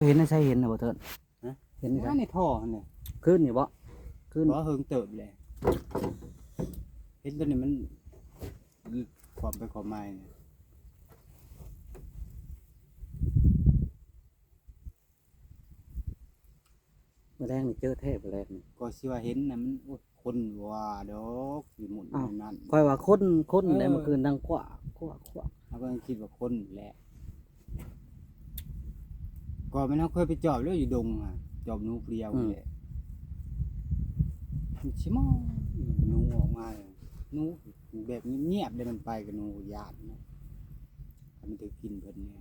ເຫັນໃນໃສເຫັນນະບໍ່ເທີດ? ຮະ? ເຫັນໃນໃສ? ວ່າໃນທໍ່ຫັ້ນແຫຼະ. ຄືນນີ້ບໍ່? ຄືນ ບໍ່ ເຫິງເຕີບແຫຼະ. ເຫັນຕົວນີ້ມັນຂວາມໄປຂວາມມານີ້. ມື້ແລງນີ້ເຈີແທ້ ມື້ແລງນີ້. ກໍຊິວ່າເຫັນນະ ມັນ ໂອ້ຍ ຄົນວ່າດອກ ຢູ່ໝຸ່ນ ອ້າວ ຢູ່ນັ້ນ. ຂ້ອຍວ່າຄົນ ຄົນແຫຼະ ເອີ ເມື່ອຄືນດັງຄວາກ ຄວາກ ຄວາກ. ເຮົາກໍຄິດວ່າຄົນແຫຼະ. ກໍແມ່ນເຮົາເຄີຍໄປຈອບແລ້ວຢູ່ດົງຫັ້ນ ຈອບໜູຜູ້ດຽວ ອືມ ແຫຼະ. ມັນຊິມອງໜູອອກມາ ໜູແບບງຽບໆເດ້ ມັນໄປກັບໜູຢ້ານເນາະ ຄັນມັນຖືກກິນເພິ່ນແນ່.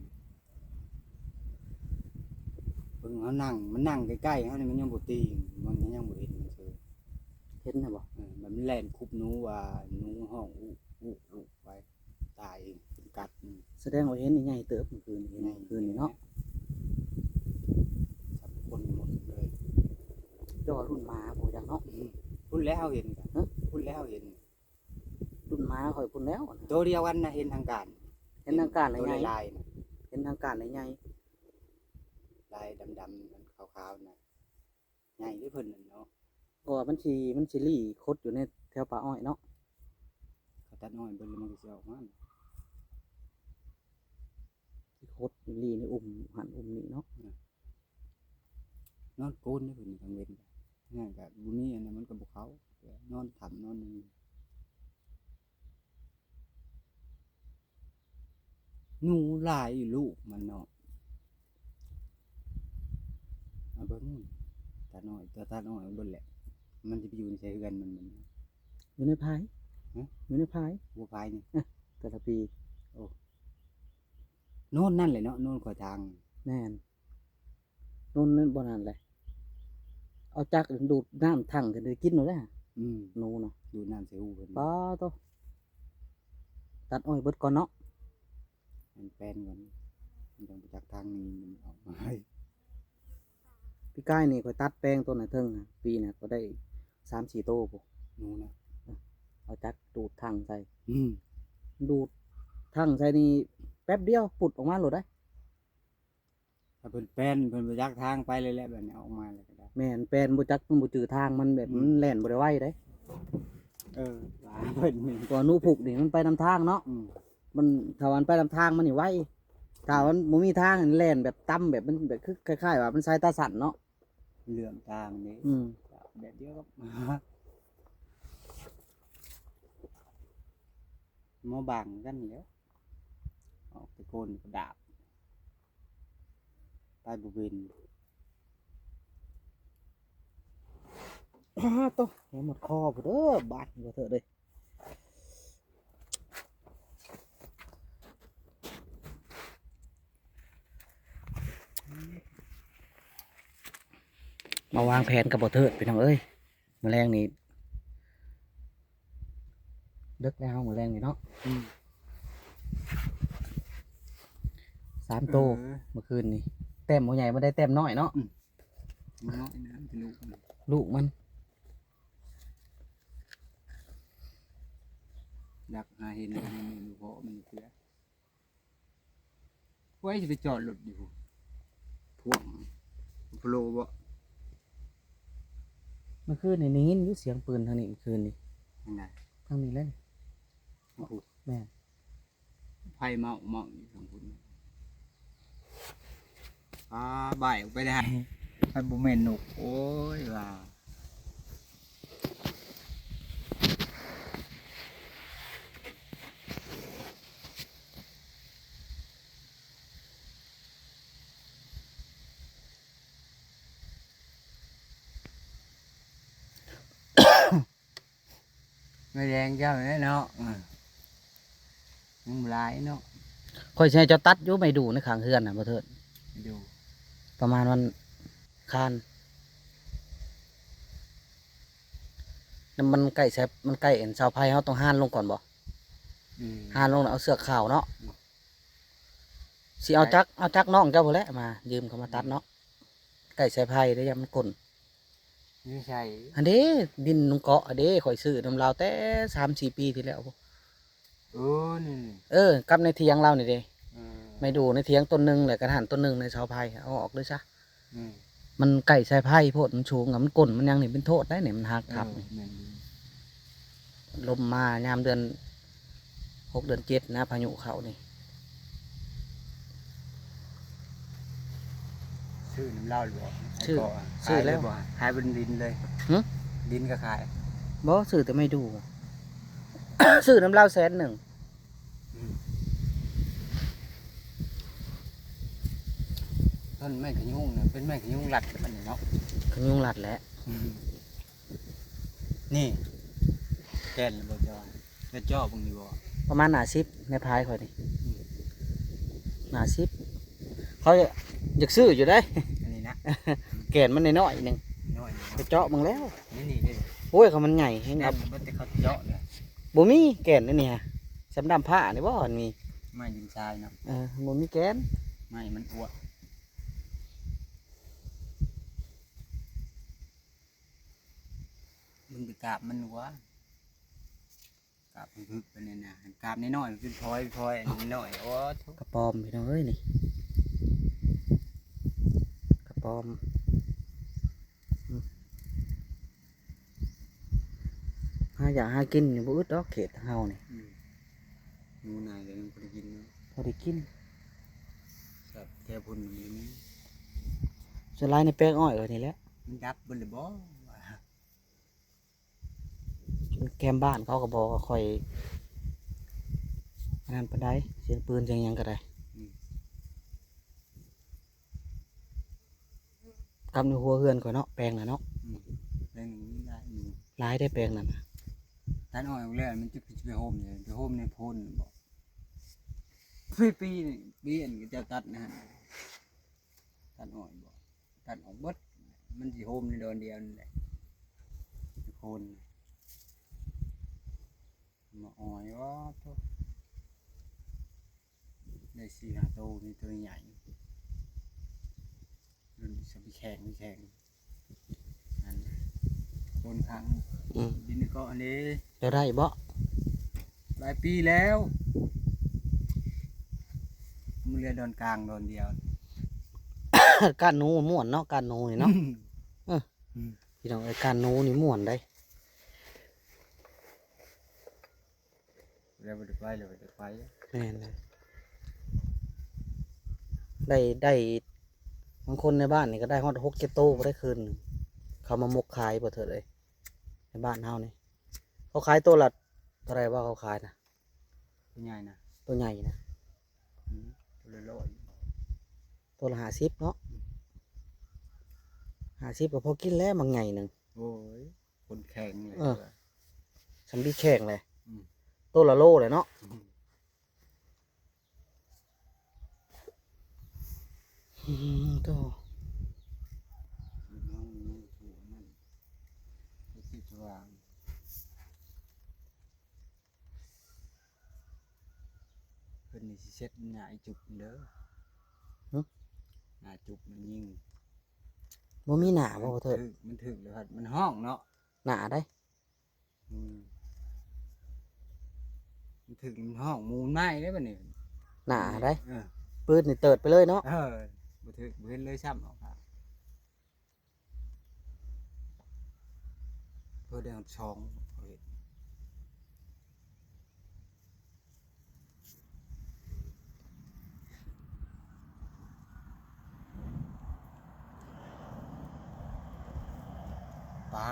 ເບິ່ງເຮົານັ່ງ ມັນນັ່ງໃກ້ໆເຮົານີ້ ມັນຍັງບໍ່ຕີງ ມັນຍັງບໍ່ເຫັນເຊີ. ເຫັນນະບໍ່? ເອີ ມັນແລ່ນຄຸບໜູວ່າ ໜູຮ້ອງອຸ ອຸ ອຸໄປ ຕາຍເປັນກັດ. ອືມ ສະແດງວ່າເຫັນນີ້ໃຫຍ່ເຕີບມື້ຄືນນີ້ ໃຫຍ່ ມື້ຄືນນີ້ເນາະ ສັບຄົນໝົດເລີຍ. ເຈົ້າວ່າລຸ້ນໝາບໍ່ຈັກເນາະ. ອືມ ພຸ້ນແລ້ວເຫັນກະ ຮະ? ພຸ້ນແລ້ວເຫັນ ລຸ້ນໝາຂ້ອຍພຸ້ນແລ້ວ. ໂຕດຽວກັນນະ ເຫັນທາງການ ເຫັນທາງການລະໃຫຍ່ ໂຕລາຍໆນະ ເຫັນທາງການລະໃຫຍ່ ລາຍດຳໆ ອັນຂາວໆນະ ໃຫຍ່ເດ້ເພິ່ນນັ້ນເນາະ. ເພາະວ່າມັນຊິ ມັນຊິລີ້ຂົດຢູ່ໃນແຖວປ່າອ້ອຍເນາະ. ເຂົາຕັດອ້ອຍເບິດແລ້ວ ມັນກໍຊິອອກມາ ຊິຂົດລີ້ໃນອຸ່ມຫັ້ນອຸ່ມນີ້ເນາະ. ອືມ ນອນໂກນເດ້ເພິ່ນກາງເວັນ ຫຍັງກະບໍ່ມີອັນນັ້ນ ມັນກໍບໍ່ເຂົ້າ ນອນຖ້ຳນອນຫຍັງ. ໜູຫຼາຍຢູ່ລູກມັນເນາະ. ເອົາເບິ່ງຕານ້ອຍ ຕົວຕານ້ອຍເບິ່ງແຫຼະ ມັນຈະໄປຢູ່ໃນໃສເຮືອນມັນ ມັນ ຢູ່ໃນພາຍ. ຮະ? ຢູ່ໃນພາຍ ຫົວພາຍນີ້. ເອີ ແຕ່ລະປີ. ໂອ້ ໂນນນັ້ນແຫຼະເນາະ ໂນນຂວາທາງ. ແມ່ນ ໂນນນັ້ນ ບ່ອນນັ້ນແຫຼະ. ເອົາຈັກດູດນ້ຳຖັງຂຶ້ນໄປກິນໂລດເດ້. ອືມ ໜູນະ ດູດນ້ຳໃສ່ຮູເພິ່ນ. ປາໂຕ ຕັດອ້ອຍເບິດກ່ອນເນາະ. ມັນແປນກັນ ມັນຕ້ອງໄປຈັກທາງນີ້ ມັນອອກມາ. ປີກາຍນີ້ຂ້ອຍຕັດແປງຕົ້ນໃຫ້ເທິງນະ ປີນະກໍໄດ້ສາມສີ່ໂຕພຸ້ນ ໜູນະ. ເອີ ເອົາຈັກດູດຖັງໃສ່. ອືມ ດູດຖັງໃສ່ນີ້ແປັບດຽວປຸດອອກມາໂລດໄດ໋. ຖ້າເພິ່ນແປນ ເພິ່ນບໍ່ຈັກທາງໄປເລີຍແຫຼະ ແບບນີ້ອອກມາແລ້ວກໍໄດ້. ແມ່ນ ແປນບໍ່ຈັກ ມັນບໍ່ຈື່ທາງ ມັນແບບ ອືມ ມັນແລ່ນບໍ່ໄດ້ໄວເດ້. ເອີ ວ່າເພິ່ນນີ້ ກວ່າໜູພຸກນີ້ມັນໄປນຳທາງເນາະ. ອືມ ມັນ ຖ້າວ່າມັນໄປນຳທາງມັນນີ້ໄວ ຖ້າວ່າມັນບໍ່ມີທາງນີ້ແລ່ນແບບຕ່ຳ ແບບມັນແບບຄືຄ້າຍໆວ່າມັນສາຍຕາສັ້ນເນາະ ເຫຼືອມຕາງນີ້. ອືມ ແບບດຽວກັບ ໝໍບາງກັນແລ້ວ ອອກແຕ່ໂກນກະດາບ ໄປບໍ່ເປັນ. ປາໂຕ ຫົວໝົດຄໍພຸ້ນເດີ ບາດນີ້ບໍ່ເທີດເດີ. ມາວາງແຜນກັບບໍ່ເທີດ ພີ່ນ້ອງເອີຍ. ມື້ແລງນີ້ ເດິກແລ້ວ ມື້ແລງນີ້ເນາະ. ອືມ ສາມໂຕ ເອີ ມື້ຄືນນີ້ ແຕ້ມບໍ່ໃຫຍ່ ບໍ່ໄດ້ແຕ້ມນ້ອຍເນາະ. ອືມ ນ້ອຍນະ ລູກມັນ ລູກມັນ ຢາກຫາເຫັນ ມັນບໍ່ພໍ ມັນເທື່ອ. ໄວ້ຊິໄປຈອດລົດຢູ່ພວກ Buffalo ບໍ່? ເມື່ອຄືນນີ້ໄດ້ຍິນຢູ່ສຽງປືນທາງນີ້ ເມື່ອຄືນນີ້. ທາງໃດ? ທາງນີ້ແຫຼະ. ໂອ້ໂຫ ແມ່ນ ໄຟເມົາໆຢູ່ທາງພຸ້ນ. ອາ ບາຍອອກໄປໄດ້ ມັນບໍ່ແມ່ນນົກ. ໂອ້ຍ ວ່າ ໄມ້ແດງເຈົ້າແຫຼະເນາະ ອືມ ຍັງບໍ່ຫຼາຍເນາະ. ຂ້ອຍຊິໃຫ້ເຈົ້າຕັດຢູ່ໄມ້ດູ່ໃນຂ້າງເຮືອນນະ ບໍ່ເທີດ ດູ່ ປະມານວັນອັງຄານ. ມັນໃກ້ແຊບ ມັນໃກ້ອັນເສົາໄຟ ເຮົາຕ້ອງຫານລົງກ່ອນບໍ່? ອືມ ຫານລົງແລ້ວເອົາເຊືອກຂາວເນາະ. ອືມ ຊິເອົາຈັກ ເອົາຈັກນ້ອງເຈົ້າພຸ້ນແຫຼະ ມາຢືມເຂົາມາຕັດເນາະ. ໃກ້ສາຍໄຟເດ້ ຢ້ານມັນກົນ. ຢູ່ໃສ? ຫັ້ນເດ້ ດິນໜອງເກາະຫັ້ນເດ້ ຂ້ອຍຊື້ນຳລາວແຕ່ສາມສີ່ປີທີ່ແລ້ວ. ເອີ ນີ້ ເອີ ກັບໃນຖຽງລາວນີ້ເດ້. ເອີ ໄມ້ດູ່ໃນຖຽງຕົ້ນໜຶ່ງ ແລ້ວກະຫັ້ນຕົ້ນໜຶ່ງໃນເສົາໄຟ ເອົາອອກເລີຍຊະ. ອືມ ມັນໃກ້ສາຍໄຟໂພດ ມັນສູງ ມັນກົ້ນມັນຫຍັງນີ້ເປັນໂທດໄດ໋ນີ້ ມັນຫັກທັບ. ເອີ ແມ່ນຢູ່. ລົມມາຍາມເດືອນຫົກເດືອນເຈັດນະ ພາຍຸເຂົ້ານີ້. ຊື້ນຳລາວຢູ່ບໍ່? ຊື້ ຊື້ແລ້ວ. ຂາຍເລີຍບໍ່? ຂາຍເປັນດິນເລີຍ. ຫື? ດິນກໍຂາຍ. ບໍ່ ຊື້ແຕ່ໄມ້ດູ່ ຊື້ນຳລາວແສນໜຶ່ງ. ອືມ ຕົ້ນໄມ້ຂະຍຸງນະ ເປັນໄມ້ຂະຍຸງລັດມັນເນາະ. ຂະຍຸງລັດແຫຼະ. ອືມ ນີ້ ແກ່ນແລ້ວບໍ່ເຈົ້າ? ໄປເຈາະເບິ່ງຢູ່ບໍ່? ປະມານໜ້າສິບ ໃນພາຍຂ້ອຍນີ້. ອືມ ໜ້າສິບ. ເຂົາຢາກຊື້ຢູ່ເດ້ ອັນນີ້ນະ. ແກ່ນມັນນ້ອຍໆໜຶ່ງ ນ້ອຍ ໄປເຈາະເບິ່ງແລ້ວ. ນີ້ໆເດ້. ໂອ້ຍ ຄັນມັນໃຫຍ່ແຮງ ແມ່ນ ເອົາ ບໍ່ແຕ່ເຂົາເຈາະເລີຍ. ບໍ່ມີແກ່ນອັນນີ້ຫະ ສ່ຳດຳພ້ານີ້ບໍ່ ມັນມີ ໄມ້ດິນຊາຍເນາະ. ເອີ ບໍ່ມີແກ່ນ ໄມ້ມັນອວບ. ເບິ່ງແຕ່ກາບມັນຫວາ ກາບມັນຮຶກປານນັ້ນນະ ກາບນ້ອຍໆມັນເປັນພອຍໆ ອັນນ້ອຍ. ໂອ້ໂທ້ ກະປອມ ພີ່ນ້ອງເອີຍ ນີ້ກະປອມ. ອືມ ຫາຢາກຫາກິນນີ້ບໍ່ອຶດດອກ ເຂດທາງເຮົານີ້. ອືມ ໜູນາກໍຍັງພໍໄດ້ກິນເນາະ ພໍໄດ້ກິນ. ແຖວພຸ້ນມັນມີ ສ່ວນຫຼາຍໃນແປງອ້ອຍຂ້ອຍນີ້ແຫຼະ. ມັນດັບເບິດແລ້ວບໍ່? ແຄມບ້ານເຂົາກໍບໍ່ຄ່ອຍອັນນັ້ນປານໃດ ສຽງປືນສຽງຫຍັງກໍໄດ້. ອືມ ກັບໃນຫົວເຮືອນຂ້ອຍເນາະ ແປງນັ້ນເນາະ. ອືມ ແປງນີ້ຫຼາຍຢູ່ ຫຼາຍເດ້ແປງນັ້ນນະ. ຕັດອ້ອຍອອກແລ້ວມັນຈະ ຈະໄປໂຮມຫຍັງ? ໄປໂຮມໃນໂພນບໍ? ປີ ປີ ປີອັນເຂົາເຈົ້າຕັດນະ ຕັດອ້ອຍບໍ? ຕັດອອກເບິດ ມັນຊິໂຮມໃນດອນດຽວນີ້ແຫຼະ ໂຄນ. ໝາກອ້ອຍ ໂອ້ໂທ້ ໄດ້ສີ່ຫ້າໂຕ ມີໂຕໃຫຍ່ ລຸ້ນສະບີແຂງ ແຂງ ອັນ ໂຄນຂັງ. ອືມ ດິນເກາະອັນນີ້ ເຈົ້າໄດ້ບໍ? ຫຼາຍປີແລ້ວ ມັນເຫຼືອດອນກາງດອນດຽວ. ກ້ານໜູມ່ວນເນາະ ກ້ານໜູນີ້ເນາະ. ອືມ ເອີ ອືມ ພີ່ນ້ອງເອີຍ ກ້ານໜູນີ້ມ່ວນເດ້. ແລ້ວບໍ່ໄດ້ໄປ ແລ້ວບໍ່ໄດ້ໄປ. ແມ່ນແຫຼະ ໄດ້ ໄດ້ ບາງຄົນໃນບ້ານນີ້ກໍໄດ້ຮອດຫົກເຈັດໂຕ ບໍ່ໄດ້ຄືນ ເຂົາມາໝົກຂາຍບໍ່ເຖີດເອີຍ. ໃນບ້ານເຮົານີ້ ເຂົາຂາຍໂຕລະເທົ່າໃດວະ ເຂົາຂາຍນະ? ໂຕໃຫຍ່ນະ ໂຕໃຫຍ່ນະ. ອືມ ໂຕລະຮ້ອຍ ໂຕລະຫ້າສິບເນາະ. ອືມ ຫ້າສິບກໍພໍກິນແລ້ວ ໝາກໃຫຍ່ໜຶ່ງ. ໂອ້ຍ ຄົນແຂງເລີຍ. ເອີ ສຳບີແຂງເລີຍ. ອືມ ໂຕລະໂລເລີຍເນາະ. ອືມ ອືມ ໂຕ ເພິ່ນນີ້ຊິເຊັດຫຍ້າອີຈຸບເດີ. ຫຶ? ຫຍ້າຈຸບມັນຍິງ. ບໍ່ມີໜ້າບໍ່ ບໍ່ເທີດ? ມັນຖືກ ມັນຖືກແລ້ວພັດມັນຮ້ອງເນາະ. ໜ້າໃດ໋. ອືມ ມັນຖືກ ມັນຮ້ອງໝູນໄມ້ເດ້ບັດນີ້. ໜ້າໃດ໋. ເອີ ປືນນີ້ເຕີດໄປເລີຍເນາະ. ເອີ ບໍ່ຖືກ ບໍ່ເຫັນເລີຍຊ້ຳເນາະ. ເພິ່ນໄດ້ຮອດສອງ ເຂົາເຮັດ. ປາ